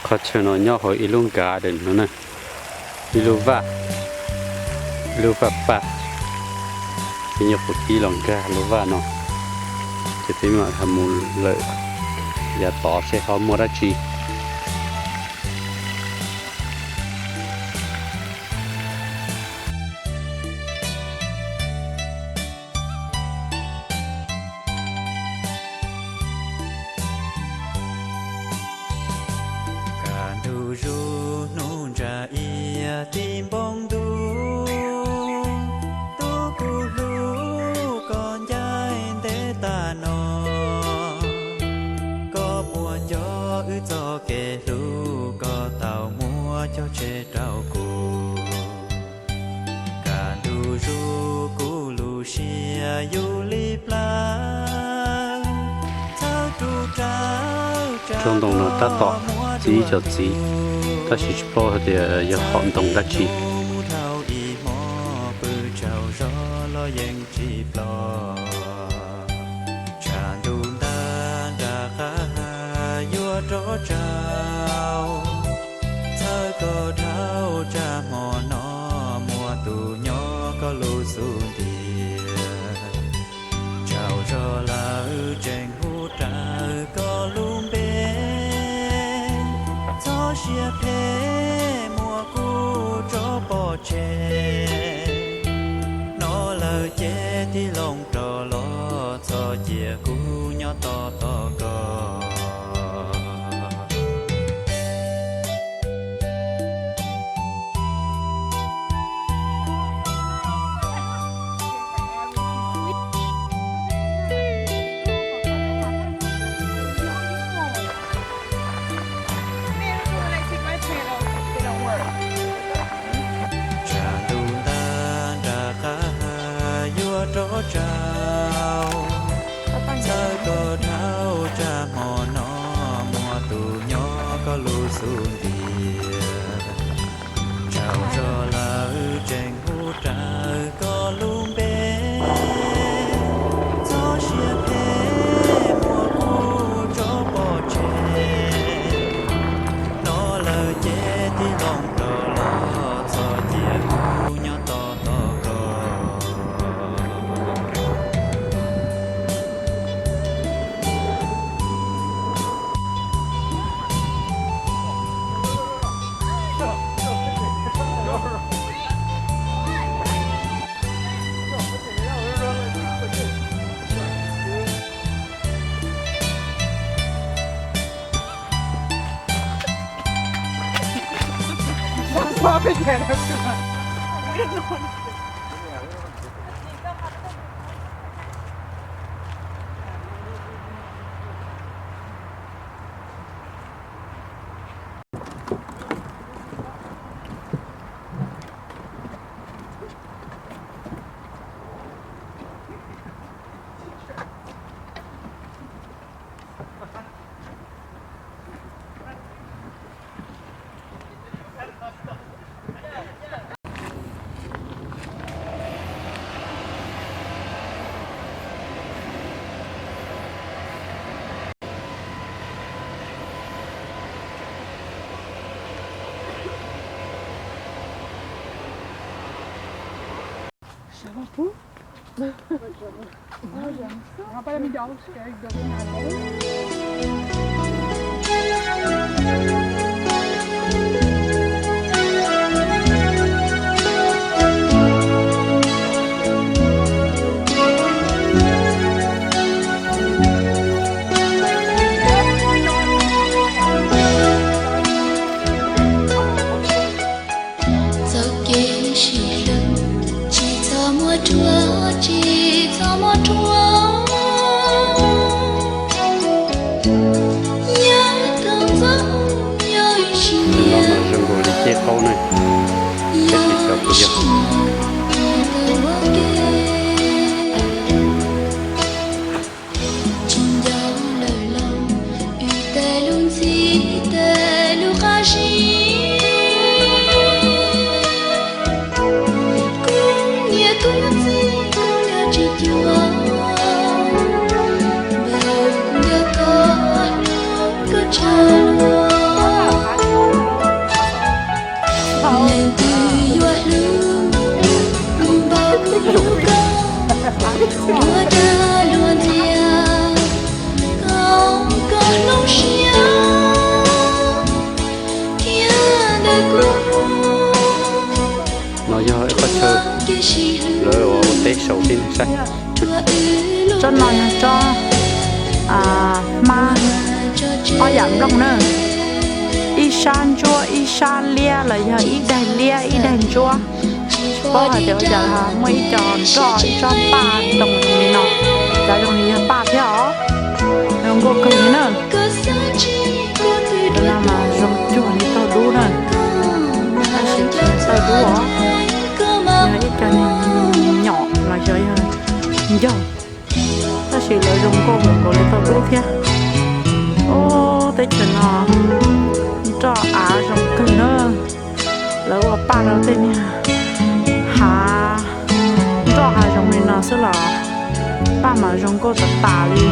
Qhov chaw no nyob hauv ib lub garden no na, ib lub vaj, ib lub vaj paj, ces nyuam qhuav pib los nkag lub vaj no, ces peb mam mus lawm yav tod seb ho muaj dab tsi. Kaj ntug zuj hnub ntsa iab tib npoo ntuj, tus kuv hlub koj ncaim ntev tas no, koj puas nco wb txoj kev hlub koj tau muab cog tseg rau kuv. Kaj ntug zuj kuv lub siab yus li plab, txhawb rau rau tsob ntoo no tab tom txi ib co txiv, tab sis tsis paub hais tias yog hom ntoo dab tsi. Mus dhau ib hmo pw tsaug zog los yeej tsis ploj. Tshav ntuj ntab nram qab hav yuav rov tsau, txhawb koj dhau tsam hmo no muaj tus nyob koj lub xub ntiag. Tsaug zog lawm tseem hu rawv koj lub npe, txhob siab phem muab kuv tso pov tseg. Hnov lawm ces tig loo rov los, txhob cia kuv nyob tos tos koj. Tshav ntuj ntab nram qab hav yuav rov tsau, txhawb koj dhau tsam hmo no muaj tus nyob koj lub xub ntiag. Tsaug zog lawm tseem hu rawv koj lub npe, txhob siab phem muab kuv tso pov tseg. Hnov lawm ces tig loo rov los, txhob cia kuv nyob tos tos koj. Txoj kev sib hlub tsis txhob muab rhuav, tsis txhob muab rhuav. Nyob tau ntxov nyob ib sim niam, zoo nkaus li ceb qaub ne, tab sis xyov puas yog. Tsis nco lawm los wb tej lub ntxhi, tej lub qab zib. Kuv niam kuv txiv kuv nco tsis cuag, npawg kuv nco koj, koj tshaj luag. Lawv ua teb saum tib neeg saib. Tsob no yog tsob hmab, ob yam nplooj na, ib sab ntsuab ib sab liab los yog ib daig liab ib daig ntsuab. Tsis paub hais tias ua cas muaj ib co nroj ib tsob paj ntoo li no, cav zoo li yog paj thiab os. Zoo nkauj kawg li na. Cov no mas zoo cuag li tauj dub na, tab sis tsis yog tauj dub os, yog ib co nyom los xyov yog ncaug, tab sis lawv zoo nkauj mus nkaus li tauj dub thiab. Ub, teb chaws no nroj av zoo kawg na. Lawv ua paj rau tej niag hav, nroj hav zoov li no xwb los paj mas zoo nkauj tas tas li.